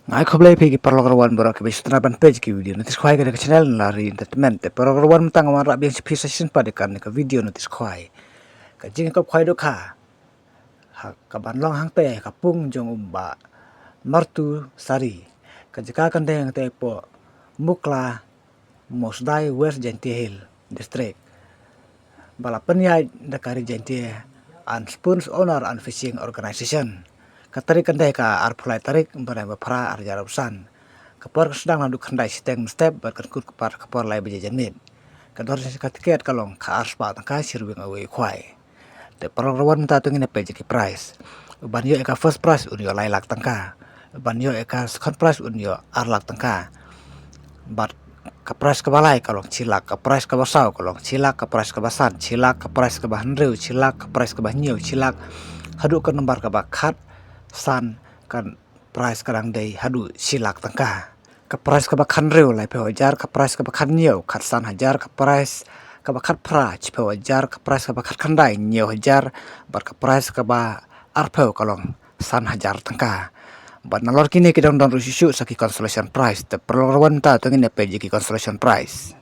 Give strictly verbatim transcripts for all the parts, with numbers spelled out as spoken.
Nga ai khublei phi ki paralok ruwan baroh kiba sdang ban peit ki video notice khwai ka dei ka channel Nalari Entertainment. Te paralok ruwan mynta nga wanrah biang sha phi sa shisien pat ïa kane ka video notice khwai. Ka jingïakop khwai dohkha ha kaban long hangtei ha ka pung jong u Bah Martu Sari. Ka jaka kan dei hangtei hapoh Mukla Mawsdai, West Jaintia Hills District, ba la pynïaid da ka Ri Jaintia Unspuns Owner and Fishing Organization. Ka tarik kan dei ka arphew lai tarik bnai ba phra arhajar arphew san. Ka por kan sdang naduh khyndai shiteng mynstep bad kan kut kpar ka por lai baje janmiet. Ka dor jong ka tiket ka long ka arspah tyngka shi ryngwiang uwei u khwai. Te paralok ruwan mynta to ngin ïa peit ïa ki prize. Uban ïoh ïa ka first prize un ïoh lai lak tyngka. Uban ïoh ïa ka second prize un ïoh ar lak tyngka. Bad ka prize kaba lai ka long shi lak, ka prize kaba saw ka long shi lak, ka prize kaba san shi lak, ka prize kaba hynriew shi lak, ka prize kaba hynñiew shi lak, haduh ka nombar kaba khatsan ka prize ka dang dei haduh shi lak tyngka. Ka prize kaba khathynriew laiphew hajar, ka prize kaba khathynñiew khatsan hajar, ka prize kaba khatphra shiphew hajar, ka prize kaba khatkhyndai hynñiew hajar, bad ka prize kaba arphew ka long san hajar tyngka. Bad nalor kine ki dang don ruh shuh shuh sa ki consolation prize. Te paralok ruwan mynta to ngin ïa peit ïa ki consolation prize.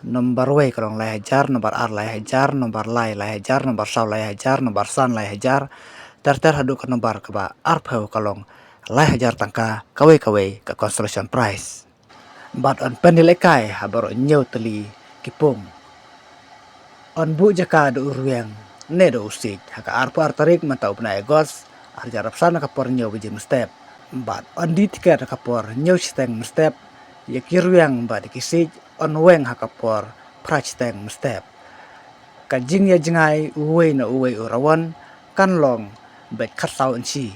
Nombar wei ka long lai hajar, nombar ar lai hajar, nombar lai lai hajar, nombar saw lai hajar, nombar san lai hajar, ter ter haduh ka nombar kaba arphew ka long lai hajar tyngka kawei kawei ka consolation prize. Bad yn pynïalehkai ha baroh hynñiew tylli ki pung. Yn buh jaka da u rwiang ne da u siej ha ka arphew ar tarik mynta u bnai August arhajar arphew san ha ka por hynñiew baje mynstep. Bad yn die tiket ha ka por hynñiew shiteng mynstep. Ïa ki rwiang bad ïa ki siej yn weng ha ka por phra shiteng mynstep. Ka jingïajngai uwei na uwei u ruwan kan long beit khatsaw inshi.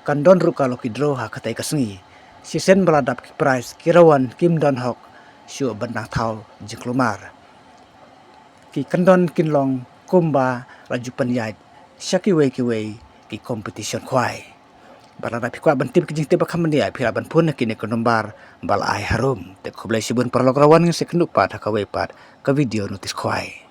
Kan don ruh ka lucky draw ha katei ka sngi. Shisien ba la dap ki prize ki ruwan kim don hok shuh ban dang thaw jingkulmar. Ki kyndon kin long kumba la ju pynïaid sha kiwei kiwei ki competition khwai. Bad lada phi kwah ban tip ki jingtip ba kham bniah, phi lah ban phone ha kine ki nombar ba la ai harum. Te khublei shibun paralok ruwan, ngin sa ïakynduh pat ha kawei pat ka video notice khwai.